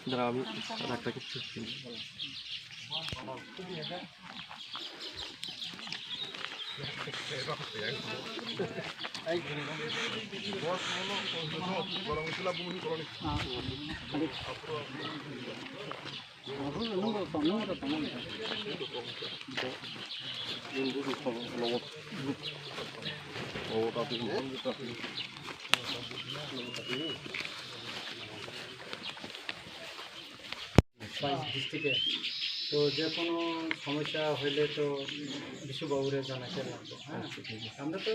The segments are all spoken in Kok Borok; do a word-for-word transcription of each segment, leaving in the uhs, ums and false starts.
দাঁড়া, আমি রাগটা কিছু ফেলি। বাইশ ডিস্ট্রিক্টে। তো যে কোনো সমস্যা হইলে তো বিশু বাবুরে জানাতে লাগবে, হ্যাঁ? আচ্ছা, ঠিক আছে। আমরা তো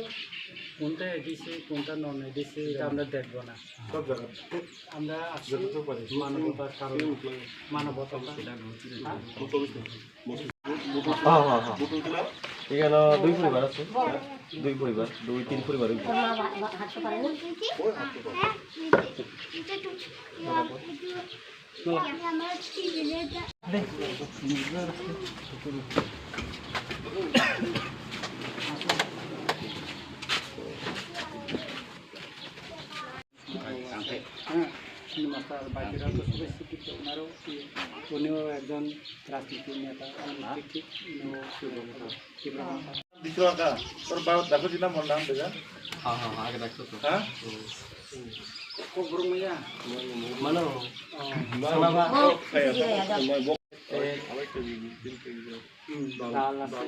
কোনটা এডিসি, কোনটা নন এডিসি, এটা আমরা দেখবো না। সব জায়গা। আমরা আসছি যতটুকু পারি। মানবতার কারণে। মানবতা। হ্যাঁ? হ্যাঁ, হ্যাঁ, হ্যাঁ। এখানে দুই পরিবার আছে। দুই পরিবার, দুই তিন পরিবার হইব। হ্যাঁ, সিনেমা স্টার বাকিরা তো সবাই শিক্ষিত, ওনারও কি, উনিও একজন রাজনীতি নেতা, উনি ঠিক ঠিক, উনিও ত্রিপুরা নেতা। দ্বিতীয় আঁকা, তোর বাবা দেখো দিনা মন নাম দেখা। হ্যাঁ, হ্যাঁ, হ্যাঁ, আগে দেখতো তো। হ্যাঁ? হুম। কো বড় মাইয়া? মানো। ও। বাবা। হুম, ডাল আছে।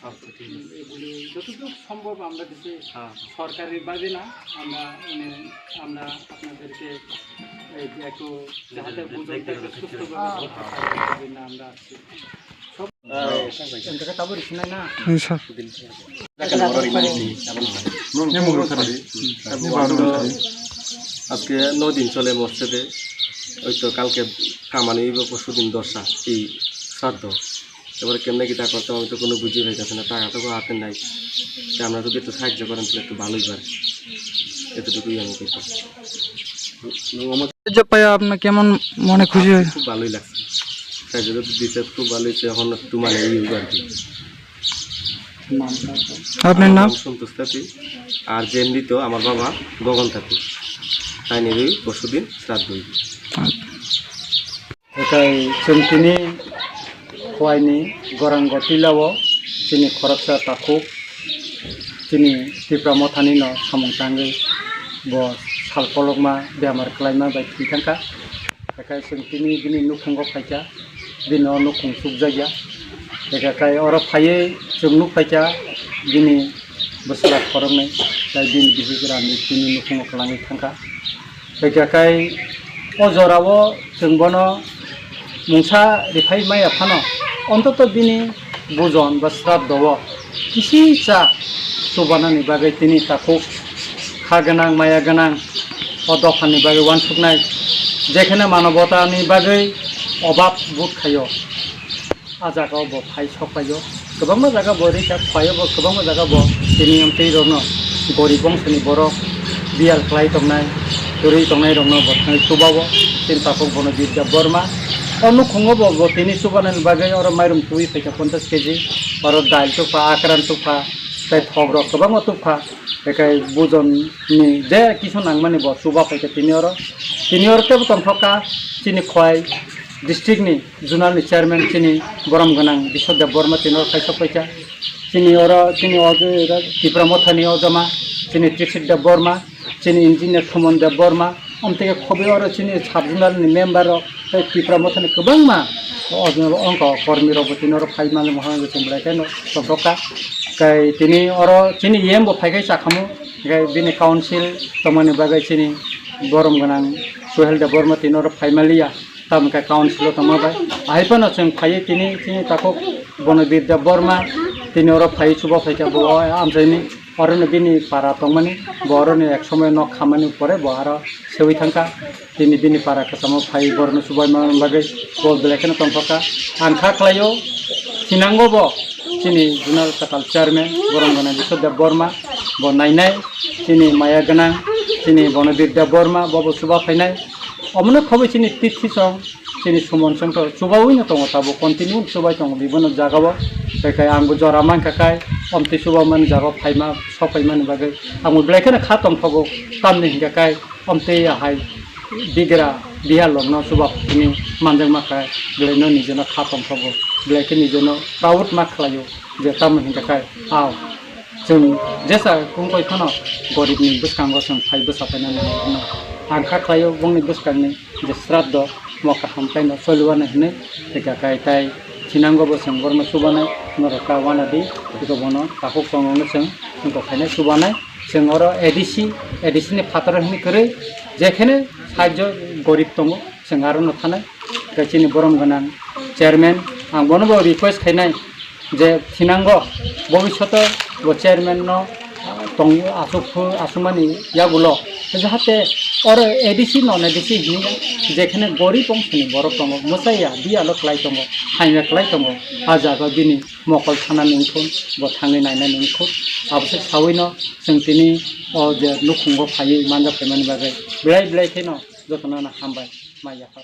আচ্ছা, ঠিক আছে। এগুলি যতটুকু সম্ভব আমরা দিছি। হ্যাঁ। সরকারি ভাবে না, আমরা, মানে, আমরা আপনাদেরকে এই যে একটু যাহাতে বুঝতে একটু সুস্থ ভাবে হ্যাঁ। করতে পারি, এই জন্য আমরা আসছি। সব হ্যাঁ। এখানে তাবো রিসিনাই না। হুম, স্যার। আজকে নয় দিন চলে মসজিদে, ওই তো কালকে কামানি হইব, পরশু দিন দশা, এই শ্রাদ্ধ। এবারে কেমনে কিতা করতাম আমি তো কোনো বুঝি পাইতেছি না, টাকা তো হাতে নাই। তা আমরা যদি একটু সাহায্য করেন তাহলে একটু ভালোই পারে, এতটুকুই আমি কইতাম। সাহায্য পাইয়া আপনার কেমন মনে খুশি হয়েছে? খুব ভালোই লাগছে, সাহায্য তো দিছে, খুব ভালো হয়েছে। এখন একটু মানে ই হইব আর কি। আপনার নাম? আমার নাম সন্তোষ তাঁতি। আর যে মৃত আমার বাবা গগন তাঁতি, তাই নিয়ে পরশু দিন শ্রাদ্ধ হইব। Ekai chwng tini khuaini gorang gotila o chini khoroksa takhuk chini Tipra Mothani no samung tangwi bo sal kolokma bemar kwlaima bai thwi thangkha. Ekai chwng tini bini nukhungo phaikha, bini o nukhung chukjakya. Ekai oro phaiwi chwng nukphaikha bini bwswla khoroknwi, tai bini bihik rani bini nukhungo kwlangwi thangkha. Hwnkhe kai o jorao chwng bono mungsa riphai maya phano, ontoto bini bujon ba sraddho o kisi cha chubanani bagwi tini takhuk kha gwnang, maya gwnang o dophani bagwi uansuknai, jekheno manobotani bagwi obab but khaio. A jaga o bo phai sok paio, kwbangma jaga bo rikha phai o, bo kwbangma jaga bo tini amtwi rokno gorib bongsoni borok biyal khlai tongnai, kwrwi tongnai rokno bo thangwi chuba o. Chini takhuk bono Birja Borma o nukhungo bo, bo tini chubanani bagwi oro mairum tubui phaikha ponchash keji, oro dal tukha, akran tukha, tei thok rok kwbangma tukha. Ekai bujon ni je kisu nangmani bo chuba phaikha tini oro, tini oro tebo tongthokha chini Khowai district ni. Zonal ni chairman chini borom gwnang Biswa Debbarma tini oro khaisok paikha. Chini oro chini o Tipra Mothani o jama chini Triksit Debbarma, chini engineer Suman Debbarma, amtwi khe khobwi oro chini sub zonal ni member rok tei Tipra Mothani kwbangma o ongkha kormi rok bo tini oro phai mani mohang chwng belai kheno tongthokha. Kai tini oro chini E M bo phaikhai chakhamu, kai bini council tongmani bagwi chini borom gwnang Suhel Debbarma tini oro phai maliya. Tamoni khe council o tongma bai. Ahai phano chwng phaiwi tini, tini takhuk bono Birja Borma tini oro phaiwi chuba phaikha bo o amchaini orono bini para tongmani, bo oroni ek somoy nok khamani pore bo aro sewi thangkha. Tini bini para kwchamo phaiwi borokno chubaima bagwi bo belai kheno tongthokha. Ang kha khlaio, thinango bo chini zonal kwtal chairman borom gwnang Biswa Debbarma bo nainai, chini maya gwnang, chini bono Birja Borma bo bo chuba phainai. Omono khobwi chini tithi song, chini Suman song to chubawi no tongo, tabuk continue chubai tongo bibino jagao. Tei kai ang bo jora mankha kai, omtwi chuba mani jagao phaima, sok phaimani bagwi ang bo belai kheno kha tongthogo, tamni hinkha kai omtwi ahai bigra Bihar lokno chuba tini manjakma khe, belaino nijono kha tongthogo, belai khe nijono proud ma khlaio je tamo hinkhe khai, ao chwng jesa kungkoi phano goribni bwskango chwng phai bwsa paina nango hwnwi ang kha khlaio. Bongni bwskangni je sraddho mo kaham khlaino choliwano hwnwi thika khai tai thinango bo chwng borokno chubanai, norok ta uanadi, tei bono takhuk tongrokno chwng wngkok khainai chubanai. Chwng oro A D C, A D C ni phataro hwnwi kwrwi, jekhene sahajjo gorib tongo, chwng arono thanai. Tei chini borom gwnang chairman, ang bono bo request khainai je thinango bobishoto bo chairman no, ah, tong asuk phu-, asukmani yagulo, jahate oro A D C non A D C hwnwi jekhene gorib ongsoni borok tongo, mwchaya biyalo klai tongo, hamya klai tongo, a jaga bini mokol sanani wngkhu, bo thangwi nainani wngkhu. Abose sawino chwng tini o je nukhungo phaiwi manjak phaimani bagwi belai belai kheno jotono no hambai ma yaphar.